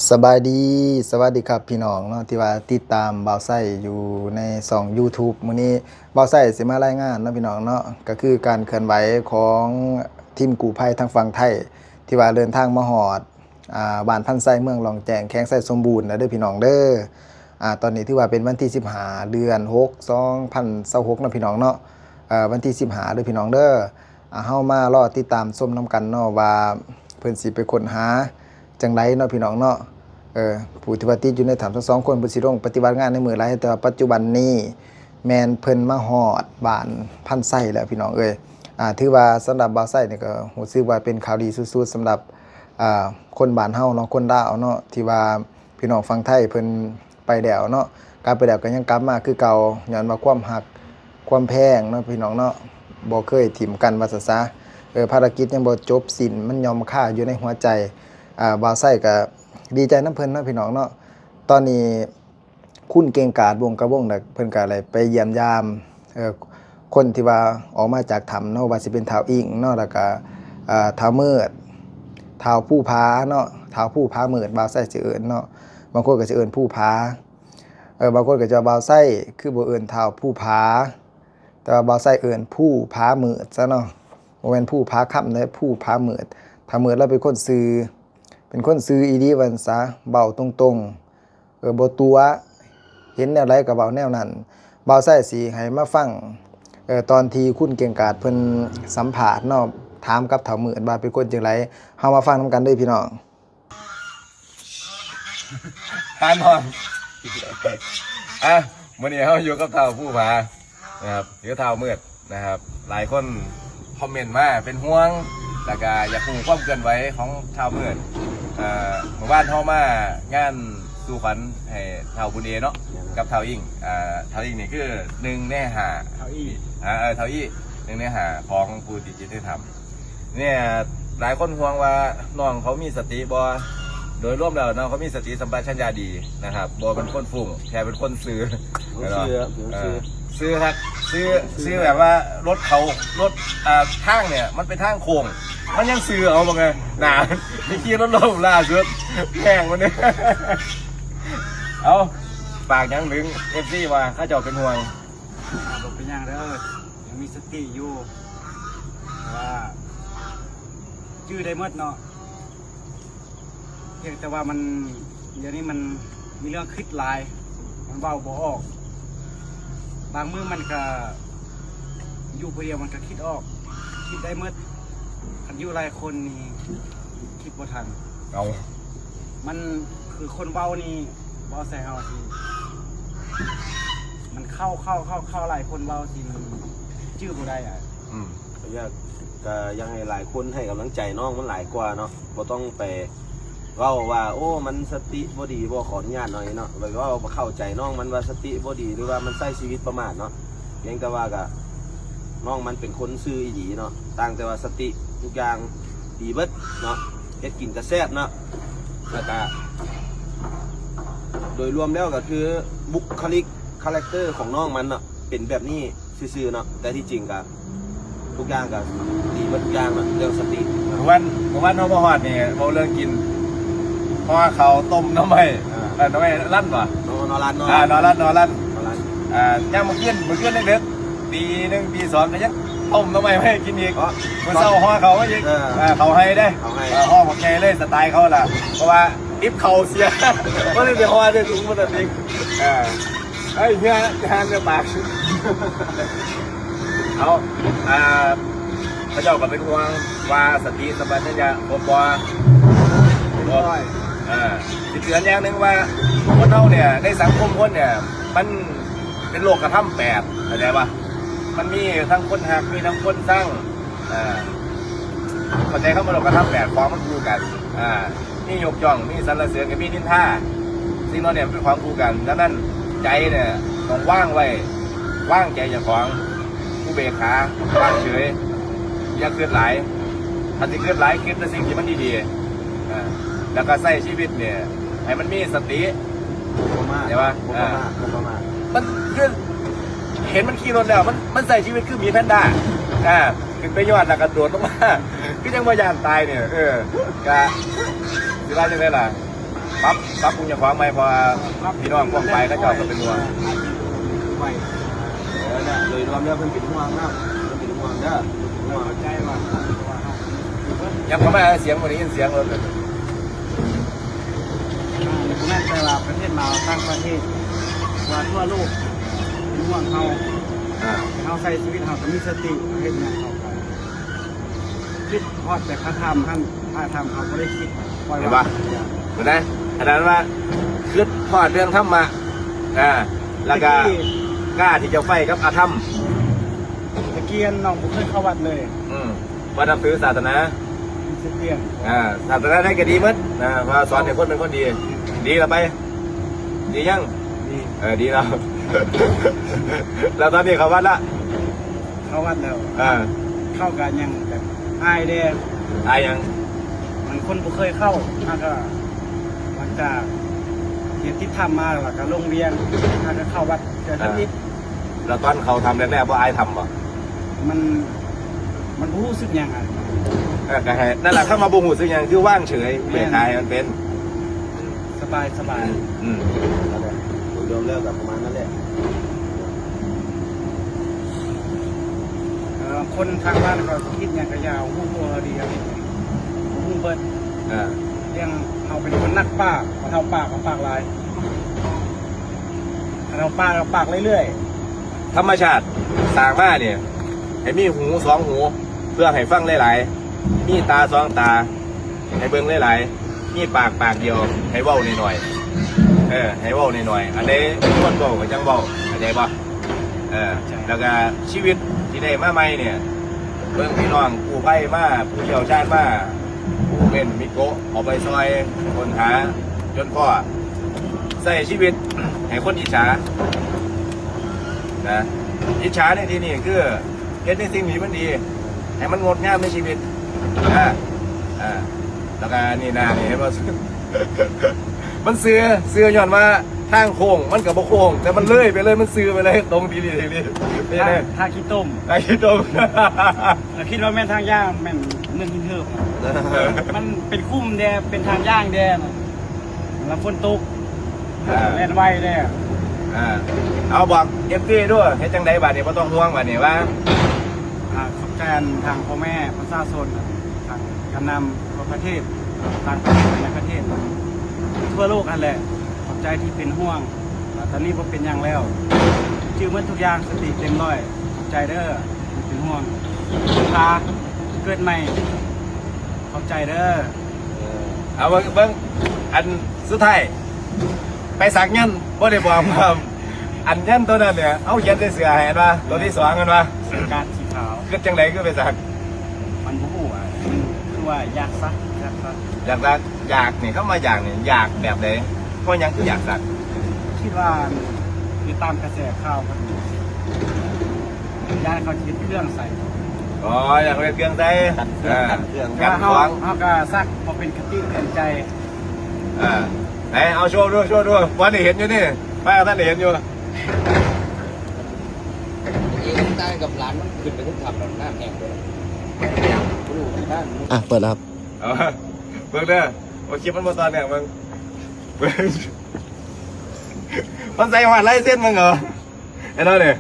ສະບາຍດີ ສະຫວັດດີຄັບພີ່ນ້ອງເນາະ ທີ່ວ່າຕິດຕາມບ່າວໄຊຢູ່ໃນຊ່ອງ YouTube. ມື້ນີ້ບ່າວໄຊຊິມາລາຍງານເນາະພີ່ນ້ອງເນາະ ກໍຄືການເຄື່ອນໄຫວຂອງທີມກູ້ໄພທາງຝັ່ງໄທ ທີ່ວ່າເດີນທາງມາຮອດ ອ່າ ບ້ານພັນໄຊ ເມືອງລ້ອງແຈ້ງ ແຂວງໄຊສົມບູນແລ້ວເດີພີ່ນ້ອງເດີ. ອ່າ ຕອນນີ້ຖືວ່າເປັນວັນທີສິບຫ້າ ເດືອນຫົກ ສອງພັນຊາວຫົກເນາະພີ່ນ້ອງເນາະ. ເອີ ວັນທີສິບຫ້າເດີພີ່ນ້ອງເດີ. ອ່າ ເຮົາມາລໍຕິດຕາມຊົມນຳກັນເນາະ ວ່າເພິ່ນຊິໄປຄົ້ນຫາຈັ່ງໃດເນາະພີ່ນ້ອງເນາະ. ເອີ ຜູ້ທີ່ວ່າຕິດຢູ່ໃນຖ້ຳທັງສອງຄົນ ເພິ່ນຊິລົງປະຕິບັດງານໃນມື້ໃດ, ແຕ່ວ່າປັດຈຸບັນນີ້ແມ່ນເພິ່ນມາຮອດບ້ານພັນໄຊແລ້ວພີ່ນ້ອງເອີຍ. ອ່າ ຖືວ່າສຳລັບບ່າວໄຊນີ້ກໍຮູ້ສຶກວ່າເປັນຂ່າວດີສຸດໆ ສຳລັບ ອ່າ ຄົນບ້ານເຮົາເນາະ ຄົນລາວເນາະ ທີ່ວ່າພີ່ນ້ອງຝັ່ງໄທເພິ່ນ ໄປແລ້ວເນາະ ກັບໄປແລ້ວກໍຍັງກັບມາຄືເກົ່າ ຍ້ອນວ່າຄວາມຮັກຄວາມແພງເນາະພີ່ນ້ອງເນາະ ບໍ່ເຄີຍຖິ້ມກັນວ່າຊັ້ນຊະ. ເອີ ພາລະກິດຍັງບໍ່ຈົບສິ້ນ ມັນຍ່ອມຄາຢູ່ໃນຫົວໃຈ. ອ່າ ບ່າວໄຊກໍດີໃຈນຳເພິ່ນເນາະພີ່ນ້ອງເນາະ. ຕອນນີ້ຄຸນເກັ່ງກາດ ວົງກະວົງ ເພິ່ນກໍໄດ້ໄປຢ້ຽມຢາມ ເອີ ຄົນທີ່ວ່າອອກມາຈາກຖ້ຳເນາະ ວ່າຊິເປັນທ້າວອິງເນາະ ແລ້ວກະ ເອີ ທ້າວມືດ ທ້າວພູຜາເນາະ ທ້າວພູຜາມືດ ບ່າວໄຊຊິເອີ້ນເນາະ ບາງຄົນກໍຊິເອີ້ນພູຜາ ເອີ ບາງຄົນກໍຈະວ່າບ່າວໄຊຄືບໍ່ເອີ້ນທ້າວພູຜາ ແຕ່ວ່າບ່າວໄຊເອີ້ນພູຜາມືດຊະເນາະ ບໍ່ແມ່ນພູຜາຄຳເດ້ ພູຜາມືດ. ທ້າວມືດລາວເປັນຄົນຊື່ ເປັນຄົນຊື່ອີ່ຫຼີວ່າຊັ້ນຊະ ເວົ້າຕົງໆ ເອີ ບໍ່ຕົວະ ເຫັນແນວໃດກໍເວົ້າແນວນັ້ນ. ບ່າວໄຊຊິໃຫ້ມາຟັງ ເອີ ຕອນທີ່ຄຸນເກັ່ງກາດເພິ່ນສຳພາດເນາະ ຖາມກັບທ້າວມືດວ່າເປັນຄົນຈັ່ງໃດ ເຮົາມາຟັງນຳກັນເດີພີ່ນ້ອງ. ທ່ານນອນ ອ່ະ ມື້ນີ້ເຮົາຢູ່ກັບທ້າວພູຜາ นะครับ หรือท้าวมืดนะครับ หลายคนคอมเมนต์มาเป็นห่วง แล้วก็อยากรู้ความเคลื่อนไหวของท้าวมืด เอ่อ เมื่อวานเฮามางานสู่ขวัญให้ท้าวบุญเอเนาะ กับท้าวอิง อ่า ท้าวอิงนี่คือหนึ่งในห้า ท้าวอี้ อ่า เออ ท้าวอี้ หนึ่งในห้าของผู้ที่จิตได้ทำ เนี่ย หลายคนห่วงว่าน้องเขามีสติบ่ โดยรวมแล้วน้องเขามีสติสัมปชัญญะดีนะครับ บ่เป็นคนฟุ้ง แค่เป็นคนซื่อ ผมซื่อครับ ผมซื่อ เออ ซื่อครับ ซื่อ ซื่อ ซื่อแบบว่ารถเขา รถ อ่า ทางเนี่ย มันเป็นทางโค้ง มันยังซื่อเอาบ่ไง หนา ไปขี่รถล้มล่าสุด แข่งมันเนี่ย เอา ฝากหยังถึง เอฟซี ว่าเขาเจ้าเป็นห่วง อ่า บ่เป็นหยังเด้อ ยังมีสติอยู่ แต่ว่า จื่อได้หมดเนาะ เพียงแต่ว่ามัน เดี๋ยวนี้มันมีเรื่องคิดหลาย มันเว้าบ่ออก บางมื้อมันก็ อยู่ผู้เดียวมันก็คิดออก คิดได้หมด คันอยู่หลายคนนี่ คิดบ่ทัน เอา มันคือคนเว้านี่ เว้าใส่เฮาสิ มันเข้า เข้า เข้า เข้าหลายคนเว้าสิ มันจื้อบ่ได้อะ อืม ก็อยาก ก็อยากให้หลายคนให้กำลังใจน้องมันหลายกว่าเนาะ บ่ต้องไปเว้าว่า โอ้ มันสติบ่ดีบ่ ขออนุญาตหน่อยเนาะ ไปเว้าบ่เข้าใจน้องมันว่าสติบ่ดี หรือว่ามันใช้ชีวิตประมาทเนาะ เพียงแต่ว่าก็ น้องมันเป็นคนซื่ออีหลีเนาะ ต่างแต่ว่าสติทุกอย่างดีเบิดเนาะ เฮ็ดกินก็แซ่บเนาะ แล้วก็ โดยรวมแล้วก็คือบุคลิก คาแรคเตอร์ของน้องมันเนาะ เป็นแบบนี้ซื่อๆเนาะ แต่ที่จริงก็ทุกอย่างก็ดีหมดทุกอย่างเนาะ เรื่องสติเนาะ เมื่อวาน เมื่อวานเฮามาฮอดนี่ เว้าเรื่องกิน ห่อข้าวต้มหน่อไม้ อ่า เอ่อ หน่อไม้ลั่นบ่ หน่อ หน่อลั่น หน่อ อ่า ลั่น หน่อลั่น หน่อลั่น หน่อลั่น อ่า ยามมื้อคืน มื้อคืนดึกๆ ตีหนึ่ง ตีสองก็ยังต้มหน่อไม้มาให้กินอีก อ๋อ มื้อเช้าห่อข้าวมาอีก เออ อ่า ข้าวไฮ่เด้ ข้าวไฮ่ เออ ห่อบักใหญ่เลย สไตล์เขาล่ะ เพราะว่าติบข้าวเสีย บ่ได้ไปห่อเด้อ ถุงพลาสติก เออ เฮ้ย เฮีย ทานเด้อปาก เอา อ่า เขาเจ้าก็เป็นห่วงว่าสติสัมปชัญญะครบบ่ เรียบร้อย เออ สิเตือนอย่างหนึ่งว่า คนเฮาเนี่ย ในสังคมคนเนี่ย มันเป็นโลกธรรมแปด เข้าใจปะ มันมีทั้งคนฮัก มีทั้งคนซัง เออ เข้าใจคำว่าโลกธรรมแปด ของมันคู่กัน อ่า มียกย่อง มีสรรเสริญ ก็มีนินทา สิ่งเหล่านี้มันเป็นของคู่กัน ดังนั้นใจเนี่ยต้องวางไว้ วางใจเจ้าของ อุเบกขา วางเฉย อย่าคิดหลาย ถ้าสิคิดหลาย คิดแต่สิ่งที่มันดีๆ อ่า แล้วก็ใช้ชีวิตเนี่ย ให้มันมีสติ บ่ประมาท ใช่ปะ บ่ประมาท อ่า บ่ประมาท มันคือ เห็นมันขี่รถแล้ว มัน มันใช้ชีวิตคือหมีแพนด้า อ่า ขึ้นไปยอดแล้วกระโดดลงมา คือยังบ่ย่านตายเนี่ย เออ กะ สิว่าจังได๋ล่ะ ປັບ ປັບປຸງເຈົ້າຂອງໃໝ່ ເພາະວ່າພີ່ນ້ອງປ້ອງໄປເຂົາເຈົ້າກໍເປັນຫ່ວງ. ເອີ ໂດຍລວມແລ້ວເພິ່ນເປັນຫ່ວງເນາະ ເພິ່ນເປັນຫ່ວງເດີ ເປັນຫ່ວງ. ເຂົ້າໃຈວ່າ ຍັບເຂົ້າມາ ສຽງບໍ່ໄດ້ຍິນສຽງລົດ. ບໍ່ແມ່ນແຕ່ວ່າປະເທດລາວ ຕ່າງປະເທດ ວ່າທົ່ວໂລກເປັນຫ່ວງເຮົາ. ອ່າ ເຮົາໃຊ້ຊີວິດເຮົາກໍມີສະຕິ ເຮັດຫຍັງເຮົາກໍຄິດຮອດແຕ່ພະທຳຫັ້ນ ພະທຳເຮົາບໍ່ໄດ້ຄິດ ປ່ອຍວາງ. ເຫັນບໍ່? ເຫັນໄດ້? ຂະໜາດວ່າຄິດຮອດເລື່ອງທຳມະ ອ່າ ແລ້ວກໍກ້າທີ່ຈະໄຟກັບອະທຳ. ຕະກີ້ນ້ອງບໍ່ເຄີຍເຂົ້າວັດເລີຍ. ອືມ ບໍ່ນັບຖືສາສະໜາ. ມີສະຕຽງ. ອ່າ ສາສະໜາໃດກໍດີໝົດນະ ວ່າສອນໃຫ້ຄົນເປັນຄົນດີ. ດີລະໄປ? ດີຍັງ? ດີ. ເອີ ດີແລ້ວ. ແລ້ວຕອນນີ້ເຂົ້າວັດລະ? ເຂົ້າວັດແລ້ວ. ອ່າ ເຂົ້າກໍຍັງແບບອາຍແດ່. ອາຍຫຍັງ? ມັນຄົນບໍ່ເຄີຍເຂົ້າ ຫາກໍຫຼັງຈາກເຮັດຕິດທຳມາ ແລ້ວກໍລົງວຽງ ຫາກໍເຂົ້າວັດເທື່ອທຳອິດ. ແລ້ວຕອນເຂົ້າທຳແລກໆ ບໍ່ອາຍທຳບໍ່? ມັນ ມັນບໍ່ຮູ້ສຶກຫຍັງອະ. ເອີ ກໍໃຫ້ ນັ້ນລະ ຄຳວ່າບໍ່ຮູ້ສຶກຫຍັງ ຄືວາງເສີຍ. ແມ່ນ ແບກກາຍໃຫ້ມັນເປັນ ສະບາຍ ສະບາຍ. ອືມ ໂດຍລວມແລ້ວກໍປະມານນັ້ນແຫຼະ. ເອີ ຄົນທາງບ້ານເຂົາຊິຄິດຫຍັງກໍຢ່າ ຮູ້ຕົວເຮົາດີ ເຮົາເຮັດຫຍັງ ຮູ້ເບິດ. ເອີ ຢ່າງເຮົາເປັນຄົນນັກປາກ ເຮົາປາກ ເຮົາປາກຫຼາຍ ເຮົາປາກ ເຮົາປາກເລື້ອຍໆ. ທຳມະຊາດສ້າງມານີ້ ໃຫ້ມີຫູສອງຫູ ເພື່ອໃຫ້ຟັງຫຼາຍໆ, ມີຕາສອງຕາ ໃຫ້ເບິ່ງຫຼາຍໆ, ມີປາກປາກດຽວ ໃຫ້ເວົ້າໜ້ອຍໆ. ເອີ ໃຫ້ເວົ້າໜ້ອຍໆ ອັນໃດຄວນເວົ້າກໍຈັ່ງເວົ້າ ເຂົ້າໃຈບໍ່? ເອີ ແລ້ວກໍຊີວິດທີ່ໄດ້ມາໃໝ່ນີ້ ເບິ່ງພີ່ນ້ອງກູ້ໄພມາ ຜູ້ຊ່ຽວຊານມາ ຜູ້ເປັນມິໂກະ ເອົາໄປຊ່ອຍຄົ້ນຫາຈົນພໍ້ ໃຊ້ຊີວິດໃຫ້ຄົນອິດສານະ. ອິດສາໃນທີ່ນີ້ຄື ເຮັດໃນສິ່ງທີ່ມັນດີ ໃຫ້ມັນງົດງາມໃນຊີວິດນະ. ອ່າ ແລ້ວກໍນີ້ນະ ນີ້ເຫັນບໍ່? ມັນຊື່ ຊື່ຍ້ອນວ່າທາງໂຄ້ງມັນກໍບໍ່ໂຄ້ງ ແຕ່ມັນເລີຍໄປເລີຍ ມັນຊື່ໄປເລີຍ ຕົງດີໆ ເປັນຫຍັງ? ທາງຂີ້ຕົມ ທາງຂີ້ຕົມ. ຄິດວ່າແມ່ນທາງຍ່າງ ແມ່ນເລື່ອງຫີນເຫີບ ມັນເປັນຂຸມແດ່ ເປັນທາງຍ່າງແດ່ນະ. ລະຝົນຕົກ ອ່າ ແລ່ນໄວແດ່. ອ່າ ເອົາບອກເອັຟຊີດູ ເຮັດຈັ່ງໃດບາດນີ້ ບໍ່ຕ້ອງຫ່ວງບາດນີ້ວ່າ. ອ່າ ຂອບໃຈທາງພໍ່ແມ່ປະຊາຊົນ ທາງການນຳທົ່ວປະເທດ ຕ່າງປະເທດ ໃນປະເທດ ທົ່ວໂລກຫັ້ນແຫຼະ. ຂອບໃຈທີ່ເປັນຫ່ວງ ອ່າ ຕອນນີ້ບໍ່ເປັນຫຍັງແລ້ວ ຈື່ໝົດທຸກຢ່າງ ສະຕິເຕັມຮ້ອຍ. ຂອບໃຈເດີທີ່ເປັນຫ່ວງ ພາເກີດໃໝ່. ຂອບໃຈເດີ. ເອີ ເອົາເບິ່ງ ເບິ່ງ ອັນສຸດທ້າຍ ໄປສັກຍັນບໍ່ໄດ້ບອກ ອັນຍັນໂຕນັ້ນເນຍ ເຮົາຂຽນໃສ່ເສື້ອໃຫ້ ເຫັນບໍ່? ໂຕທີສອງ ເຫັນບໍ່? ກາດສີຂາວ. ຄິດຈັ່ງໃດຄືໄປສັກ? ມັນບໍ່ຮູ້ວ່າ ຄືວ່າຢາກສັກ ຢາກສັກ ຢາກສັກ. ຢາກນີ້ ຄຳວ່າຢາກນີ້ ຢາກແບບໃດ? ເພາະຫຍັງຄືຢາກສັກ? ຄິດວ່າຄືຕາມກະແສຂ່າວ ຢ້ານເຂົາຊິເຮັດເຄື່ອງໃສ່. ອໍ ຢາກເຮັດເຄື່ອງໃສ່ ກັນເຄື່ອງ ເອີ ກັນເຄື່ອງ ກັນຂອງ. ເຮົາກໍສັກເພື່ອເປັນຄະຕິເຕືອນໃຈ. ເອີ ໃນ ເອົາໂຊດູ ໂຊດູ ບໍ່ໄດ້ເຫັນຢູ່ນີ້ ໄປ ທ່ານໄດ້ເຫັນຢູ່. ເອງຕາຍກັບຫຼານມັນຂຶ້ນໄປເທິງຖ້ຳແລ້ວ ນ້ຳແຫ້ງເບິດແລ້ວ. ບໍ່ຮູ້ຄືກັນ. ອ່ະ ເປີດແລ້ວ. ເອົາ ເບິ່ງເດີ ວ່າຄລິບມັນບໍ່ຕໍ່ເນື່ອງ ເບິ່ງ ເບິ່ງ ມັນໃສ່ຮອດລາຍເຊັນມຶງເຫລໍ? ເຫັນບໍ່ນີ້?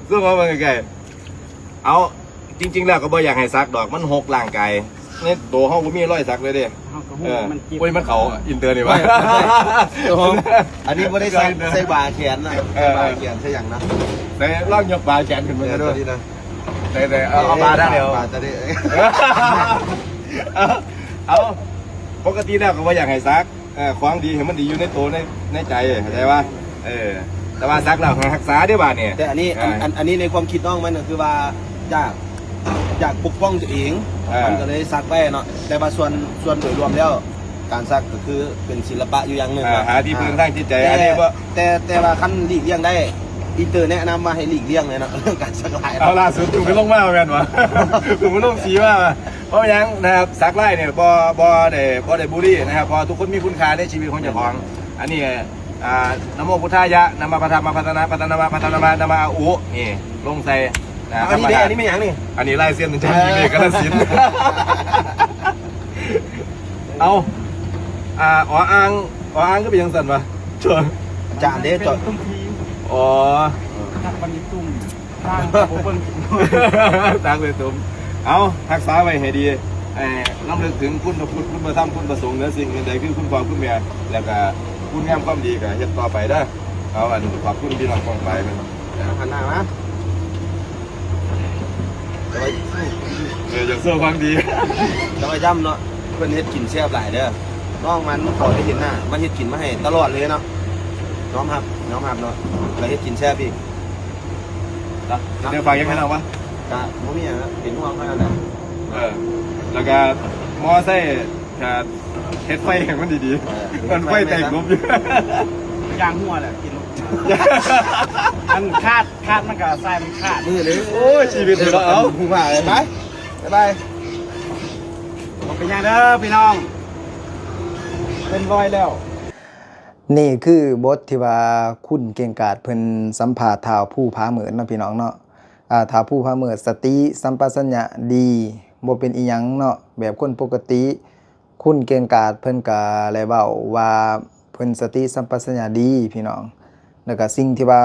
ຊູມເອົາເບິ່ງໃກ້ໆ. ເອົາ ຈິງໆແລ້ວກໍບໍ່ຢາກໃຫ້ສັກດອກ ມັນຫົກຮ່າງກາຍ. ໃນໂຕເຮົາບໍ່ມີຮອຍສັກເລີຍເດ້. ເຮົາກໍຮູ້ ເອີ ວ່າມັນເຈັບ. ໂອ້ຍ ມັນເຂົ້າອິນເຕີນີ້ຫວາ? ໂອ້ ອັນນີ້ບໍ່ໄດ້ໃສ່ ໃສ່ບາແຂນນະ. ເອີ ໃສ່ບາແຂນໃສ່ຫຍັງນະ? ໃສ່ ລອງຍົກບາແຂນຂຶ້ນເບິ່ງເດີ. ໃສ່ ເອົາ ເອົາບາທາງດຽວ. ບາຕົວນີ້ ເອົາ ເອົາ ປົກກະຕິແລ້ວກໍບໍ່ຢາກໃຫ້ສັກ. ເອີ ຂອງດີໃຫ້ມັນດີຢູ່ໃນໂຕ ໃນ ໃນໃຈ ເຂົ້າໃຈບໍ່? ເອີ ແຕ່ວ່າສັກແລ້ວໃຫ້ຮັກສາເດ້ບາດນີ້. ແຕ່ອັນນີ້ ເອີ ອັນ ອັນ ອັນນີ້ໃນຄວາມຄິດນ້ອງມັນກໍຄືວ່າຢາກ ຢາກປົກປ້ອງຕົວເອງ ເອີ ມັນກໍເລີຍສັກໄວ້ເນາະ. ແຕ່ວ່າສ່ວນ ສ່ວນໂດຍລວມແລ້ວ ການສັກກໍຄືເປັນສິລະປະຢູ່ຢ່າງໜຶ່ງ ເອີ ເນາະ. ຫາທີ່ ອ່າ ເພິ່ງທາງຈິດໃຈ. ແຕ່ ອັນນີ້ບໍ່ ແຕ່ ແຕ່ວ່າຄັນຫຼີກລ່ຽງໄດ້ ອີເຕີແນະນຳວ່າໃຫ້ຫຼີກລ່ຽງແດ່ເນາະ ເລື່ອງການສັກລາຍ. ເອົາ ລ່າສຸດເພິ່ງໄປລົງມາແມ່ນບໍ່? ເພິ່ງໄປລົງສີມາ. ເພາະຫຍັງນະຄັບ ສັກລາຍນີ້ບໍ່ ບໍ່ໄດ້ ບໍ່ໄດ້ບູລີນະຄັບ ເພາະວ່າທຸກຄົນມີຄຸນຄ່າໃນຊີວິດຂອງເຈົ້າຂອງ. ອັນນີ້ ອ່າ ນະໂມພຸດທາຍະ ນະມະ ພະທຳມະ ພັດທະນາ ພັດທະນາມະ ພັດທະນາມະ ນະມະອາອຸ ນີ້ລົງໃສ່ນະ. ອັນນີ້ເດ້ ທຳມະດາ ອັນນີ້ແມ່ນຫຍັງນີ້? ອັນນີ້ລາຍເຊັນອາຈານ ເອີ ກິເລດ ກາລະສິນ. ເອົາ ອ່າ ອໍອ່າງ ອໍອ່າງຄືເປັນຈັ່ງຊັ້ນວະ? ຈານເດ້ ເປັນເຈົ້າ ຕຸ້ມທີ ອໍ ຄັກປານນີ້ຕຸ້ມ ທາງບໍ່ເບິ່ງ ທາງເລີຍຕຸ້ມ. ເອົາ ຮັກສາໄວ້ໃຫ້ດີ ໃຫ້ລຳລຶກເຖິງຄຸນພະຄຸດ ຄຸນພະທຳ ຄຸນພະສົງ ເໜືອສິ່ງອື່ນໃດຄືຄຸນພໍ່ຄຸນແມ່ ແລ້ວກະຄຸນງາມຄວາມດີກະເຮັດຕໍ່ໄປເດີ. ເອົາ ອັນ ຂອບຄຸນພີ່ນ້ອງປ້ອງປາຍເພິ່ນ ເອົາ ຫັນໜ້າມາ. ເອີ ຢາກໂຊຄວາມດີ ແຕ່ວ່າຢ້ຳເນາະ ເພິ່ນເຮັດກິນແຊບຫຼາຍເດີ ນ້ອງມັນຂໍໄດ້ເຫັນໜ້າ ມັນເຮັດກິນມາໃຫ້ຕະຫຼອດເລີຍເນາະ. ຍອມຮັບ ຍອມຮັບເນາະ ແລ້ວເຮັດກິນແຊບອີກ. ເດີ ຝາກຫຍັງໃຫ້ນ້ອງວະ? ກະບໍ່ມີຫຍັງ ເປັນຫ່ວງເທົ່ານັ້ນແຫຼະ. ເອີ ແລ້ວກະມໍໄຊ ກະເຮັດໄຟໃຫ້ມັນດີໆ ເອີ ມັນໄຟແຕກລົບຢູ່ ຢາງຫົວແຫຼະ ກິນລົບ ອັນຂາດ ຂາດມັນກະໃສ່ມັນຂາດ ມືເລີຍ. ໂອ້ຍ ຊີວິດເນາະ ເອົາ ຜູ້ວ່າໄປ ບາຍບາຍ ບໍ່ເປັນຫຍັງເດີພີ່ນ້ອງ ເປັນລອຍແລ້ວ. ນີ້ຄືບົດທີ່ວ່າຄຸນເກັ່ງກາດເພິ່ນສຳພາດທ້າວພູຜາເມີດເນາະ ພີ່ນ້ອງເນາະ. ອາ ທ້າວພູຜາເມີດ ສະຕິສຳປະສັນຍະດີ ບໍ່ເປັນອີ່ຫຍັງເນາະ ແບບຄົນປົກກະຕິ. ຄຸນເກັ່ງກາດເພິ່ນກະໄດ້ເວົ້າວ່າເພິ່ນສະຕິສຳປະສັນຍະດີ ພີ່ນ້ອງ. ແລ້ວກະສິ່ງທີ່ວ່າ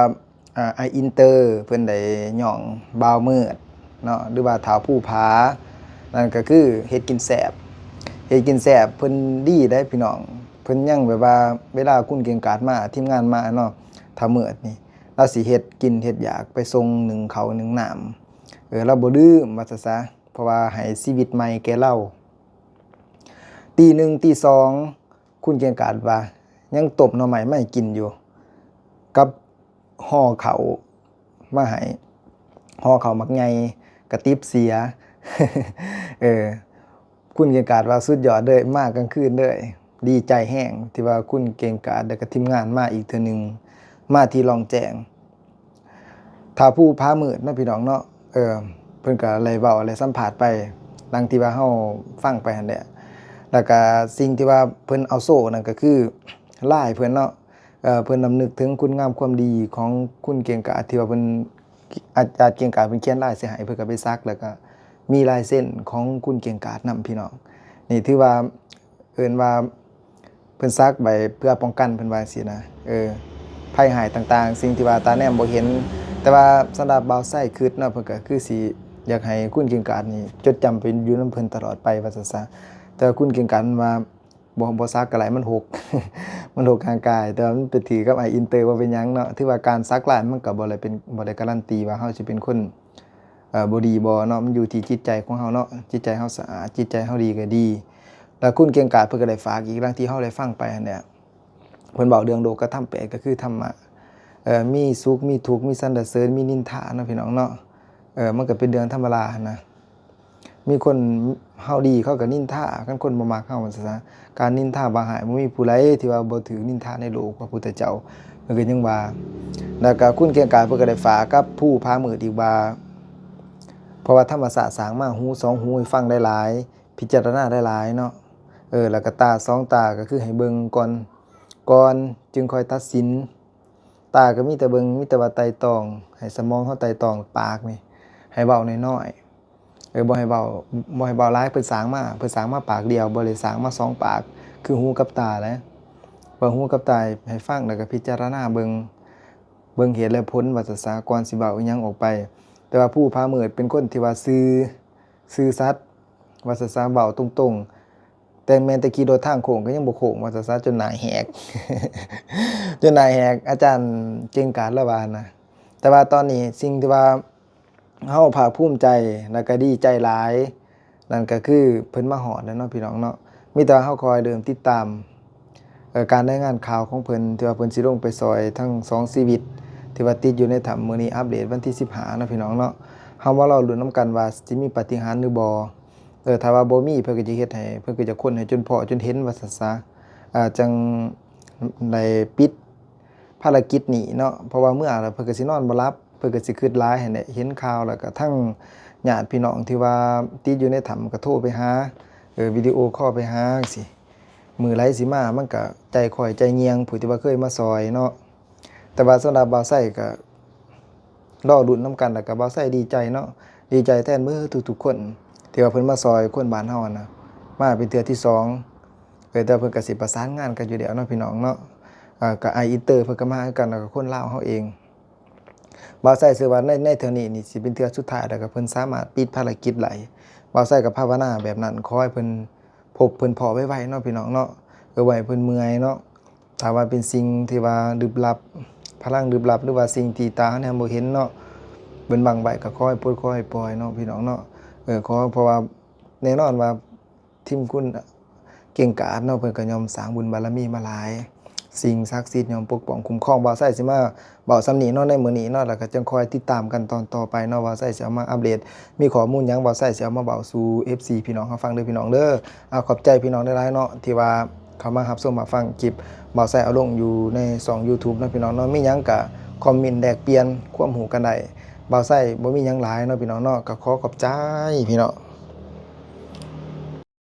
ອາ ອ້າຍອິນເຕີເພິ່ນໄດ້ຍ້ອງບ່າວເມີດເນາະ ຫຼືວ່າທ້າວພູຜາ ນັ້ນກະຄືເຮັດກິນແຊບ ເຮັດກິນແຊບເພິ່ນດີໄດ໋ພີ່ນ້ອງ. ເພິ່ນຍັງແບບວ່າເວລາຄຸນເກັ່ງກາດມາ ທີມງານມາເນາະ ທ້າວເມີດນີ້ ລາວຊິເຮັດກິນເຮັດຢາກໄປສົ່ງ ໜຶ້ງເຂົ້າໜຶ້ງນ້ຳ ເອີ ລາວບໍ່ລືມວ່າຊັ້ນຊະ ເພາະວ່າໃຫ້ຊີວິດໃໝ່ແກ່ລາວ. ຕີໜຶ່ງຕີສອງ ຄຸນເກັ່ງກາດວ່າຍັງຕົ້ມໜໍ່ໄມ້ມາໃຫ້ກິນຢູ່ ກັບຫໍ່ເຂົ້າມາໃຫ້ ຫໍ່ເຂົ້າໝາກໃຫຍ່ ກະຕິບເສຍ ເອີ ຄຸນເກັ່ງກາດວ່າສຸດຍອດເລີຍ ມາກາງຄືນເລີຍ. ດີໃຈແຮງທີ່ວ່າຄຸນເກັ່ງກາດ ແລ້ວກະທີມງານມາອີກເທື່ອໜຶ່ງ ມາທີ່ລ່ອງແຈ້ງ ທ້າວພູຜາເມີດເນາະ ພີ່ນ້ອງເນາະ. ເອີ ເພິ່ນກະໄດ້ເວົ້າໄດ້ສຳພາດໄປ ດັ່ງທີ່ວ່າເຮົາຟັງໄປຫັ້ນແຫຼະ. ແລ້ວກະສິ່ງທີ່ວ່າເພິ່ນເອົາໂຊນັ້ນກະຄືລາຍເພິ່ນເນາະ ເອີ ເພິ່ນລຳນຶກເຖິງຄຸນງາມຄວາມດີຂອງຄຸນເກັ່ງກາດ ທີ່ວ່າເພິ່ນ ອາຈານເກັ່ງກາດເພິ່ນຂຽນລາຍໃສ່ໃຫ້ ເພິ່ນກະໄປສັກ ແລ້ວກະມີລາຍເຊັນຂອງຄຸນເກັ່ງກາດນຳ ພີ່ນ້ອງ. ນີ້ຖືວ່າ ເອີ້ນວ່າເພິ່ນສັກໄວ້ເພື່ອປ້ອງກັນ ເພິ່ນວ່າຈັ່ງຊີ້ນະ ເອີ ໄພຮ້າຍຕ່າງໆ ສິ່ງທີ່ວ່າຕາແນມບໍ່ເຫັນ. ແຕ່ວ່າສຳລັບບ່າວໄຊຄິດເນາະ ເພິ່ນກະຄືຊິຢາກໃຫ້ຄຸນເກັ່ງກາດນີ້ຈົດຈຳໄປຢູ່ນຳເພິ່ນຕະຫຼອດໄປວ່າຊັ້ນຊະ. ແຕ່ວ່າຄຸນເກັ່ງກາດເພິ່ນວ່າ ບໍ່ ບໍ່ສັກກະໄດ້ ມັນຫົກ ມັນຫົກຮ່າງກາຍ. ແຕ່ວ່າມັນໄປຖືກກັບອ້າຍອິນເຕີ ບໍ່ເປັນຫຍັງເນາະ. ຖືວ່າການສັກລາຍມັນກະບໍ່ໄດ້ເປັນ ບໍ່ໄດ້ກາຣັນຕີວ່າເຮົາຊິເປັນຄົນ ເອີ ບໍ່ດີບໍ່ເນາະ ມັນຢູ່ທີ່ຈິດໃຈຂອງເຮົາເນາະ ຈິດໃຈເຮົາສະອາດ ຈິດໃຈເຮົາດີກະດີ. ແລ້ວຄຸນເກັ່ງກາດເພິ່ນກະໄດ້ຝາກອີກ ດັ່ງທີ່ເຮົາໄດ້ຟັງໄປຫັ້ນແຫຼະ ເພິ່ນເວົ້າເລື່ອງໂລກະທຳແປດ ກະຄືທຳມະ ເອີ ມີສຸກມີທຸກ ມີສັນລະເສີນ ມີນິນທາເນາະ ພີ່ນ້ອງເນາະ. ເອີ ມັນກະເປັນເລື່ອງທຳມະດາຫັ້ນນະ ມີຄົນເຮົາດີເຂົາກະນິນທາ ຄັນຄົນບໍ່ມັກເຮົາວ່າຊັ້ນຊະ. ການນິນທາວ່າຮ້າຍ ບໍ່ມີຜູ້ໃດທີ່ວ່າບໍ່ຖືກນິນທາໃນໂລກ ພະພຸດທະເຈົ້າເພິ່ນກະຍັງວ່າ. ແລ້ວກະຄຸນເກັ່ງກາດເພິ່ນກະໄດ້ຝາກກັບພູຜາເມີດອີກວ່າ ເພາະວ່າທຳມະຊາດສ້າງມາ ຫູສອງຫູໃຫ້ຟັງຫຼາຍໆ ພິຈາລະນາຫຼາຍໆເນາະ ເອີ ແລ້ວກະຕາສອງຕາກະຄືໃຫ້ເບິ່ງກ່ອນ ກ່ອນຈຶ່ງຄ່ອຍຕັດສິນ. ຕາກະມີແຕ່ເບິ່ງ ມີແຕ່ວ່າໄຕ່ຕອງ ໃຫ້ສະໝອງເຮົາໄຕ່ຕອງ. ປາກນີ້ໃຫ້ເວົ້ານ້ອຍໆ ເອີ ບໍ່ໃຫ້ເວົ້າ ບໍ່ໃຫ້ເວົ້າຫຼາຍ. ເພິ່ນສ້າງມາ ເພິ່ນສ້າງມາປາກດຽວ ບໍ່ໄດ້ສ້າງມາສອງປາກ ຄືຫູກັບຕາແຫຼະ. ເວົ້າຫູກັບຕາໃຫ້ຟັງ ແລ້ວກະພິຈາລະນາເບິ່ງ ເບິ່ງເຫດແລະຜົນວ່າຊັ້ນຊະ ກ່ອນຊິເວົ້າອີ່ຫຍັງອອກໄປ. ແຕ່ວ່າພູຜາເມີດເປັນຄົນທີ່ວ່າຊື່ ຊື່ສັດວ່າຊັ້ນຊະ ເວົ້າຕົງໆ ແຕ່ແມ່ນແຕ່ຂີ່ລົດທາງໂຄ້ງກະຍັງບໍ່ໂຄ້ງວ່າຊັ້ນຊະ ຈົນໜ້າແຫກ ຈົນໜ້າແຫກ ອາຈານເກັ່ງກາດລະວ່ານະ. ແຕ່ວ່າຕອນນີ້ສິ່ງທີ່ວ່າເຮົາພາກພູມໃຈ ແລ້ວກະດີໃຈຫຼາຍ ນັ້ນກະຄືເພິ່ນມາຮອດແລ້ວເນາະ ພີ່ນ້ອງເນາະ. ມີແຕ່ວ່າເຮົາຄອຍເລີ່ມຕິດຕາມ ເອີ ການລາຍງານຂ່າວຂອງເພິ່ນ ທີ່ວ່າເພິ່ນຊິລົງໄປຊ່ອຍທັງສອງຊີວິດ ທີ່ວ່າຕິດຢູ່ໃນຖ້ຳ. ມື້ນີ້ອັບເດດວັນທີສິບຫ້າເນາະ ພີ່ນ້ອງເນາະ. ເຮົາມາລໍລຸ້ນນຳກັນວ່າຊິມີປາຕິຫານຫຼືບໍ່. ເອີ ຖ້າວ່າບໍ່ມີ ເພິ່ນກະຈະເຮັດໃຫ້ ເພິ່ນກະຈະຄົ້ນໃຫ້ຈົນພໍ້ຈົນເຫັນວ່າຊັ້ນຊະ. ອາ ຈັ່ງໄດ້ປິດພາລະກິດນີ້ເນາະ ເພາະວ່າເມື່ອແລ້ວເພິ່ນກະຊິນອນບໍ່ຫຼັບ ເພິ່ນກະຊິຄຶດຫຼາຍຫັ້ນແຫຼະ. ເຫັນຂ່າວແລ້ວກະທັງຍາດພີ່ນ້ອງທີ່ວ່າຕິດຢູ່ໃນຖ້ຳກະໂທໄປຫາ ເອີ ວິດີໂອຄໍໄປຫາຈັ່ງຊີ້. ມື້ໃດຊິມາ ມັນກະໃຈຄ່ອຍໃຈຍ່ຽງ ຜູ້ທີ່ວ່າເຄີຍມາຊ່ອຍເນາະ. ແຕ່ວ່າສຳລັບບ່າວໄຊກະລໍລຸ້ນນຳກັນ ແລ້ວກະບ່າວໄຊດີໃຈເນາະ ດີໃຈແທນເບິດທຸກໆຄົນ ທີ່ວ່າເພິ່ນມາຊ່ອຍຄົນບ້ານເຮົາຫັ້ນນະ ມາເປັນເທື່ອທີສອງ. ເອີ ແຕ່ເພິ່ນກໍຊິປະສານງານກັນຢູ່ແລ້ວເນາະ ພີ່ນ້ອງເນາະ. ເອີ ກໍອ້າຍອິນເຕີເພິ່ນກໍມາຄືກັນ ແລ້ວກໍຄົນລາວເຮົາເອງ. ບ່າວໄຊເຊື່ອວ່າໃນ ໃນເທື່ອນີ້ນີ້ຊິເປັນເທື່ອສຸດທ້າຍ ແລ້ວກໍເພິ່ນສາມາດປິດພາລະກິດໄດ້. ບ່າວໄຊກໍພາວະນາແບບນັ້ນ ຂໍໃຫ້ເພິ່ນພົບເພິ່ນພໍ້ໄວໆເນາະ ພີ່ນ້ອງເນາະ. ເອີ ບໍ່ໃຫ້ເພິ່ນເມື່ອຍເນາະ. ຖ້າວ່າເປັນສິ່ງທີ່ວ່າລຶບລັບ ພະລັງລຶບລັບ ຫຼືວ່າສິ່ງທີ່ຕາແນມບໍ່ເຫັນເນາະ ເພິ່ນບັງໄວ້ ກໍຂໍໃຫ້ປົດ ຂໍໃຫ້ປ່ອຍເນາະ ພີ່ນ້ອງເນາະ. ເອີ ຂໍ ເພາະວ່າແນ່ນອນວ່າ ທີມຄຸນເກັ່ງກາດເນາະ ເພິ່ນກໍຍ່ອມສ້າງບຸນບາລະມີມາຫຼາຍ ສິ່ງສັກສິດຍ່ອມປົກປ້ອງຄຸ້ມຄອງ. ບ່າວໄຊຊິມາເວົ້າສ່ຳນີ້ເນາະ ໃນມື້ນີ້ເນາະ ແລ້ວກໍຈັ່ງຄອຍຕິດຕາມກັນຕອນຕໍ່ໄປເນາະ. ບ່າວໄຊຊິເອົາມາອັບເດດ ມີຂໍ້ມູນຫຍັງ ບ່າວໄຊຊິເອົາມາເວົ້າສູ່ເອັຟຊີພີ່ນ້ອງເຮົາຟັງເດີ ພີ່ນ້ອງເດີ. ເອົາ ຂອບໃຈພີ່ນ້ອງຫຼາຍໆເນາະ ທີ່ວ່າເຂົ້າມາຮັບຊົມຮັບຟັງຄລິບບ່າວໄຊເອົາລົງຢູ່ໃນຊ່ອງ YouTube ເນາະ ພີ່ນ້ອງເນາະ. ມີຫຍັງກໍຄອມເມັນແລກປ່ຽນຄວາມຮູ້ກັນໄດ້. ບ່າວໄຊບໍ່ມີຫຍັງຫຼາຍເນາະ ພີ່ນ້ອງເນາະ ກໍຂໍຂອບໃຈພີ່ນ້ອງ.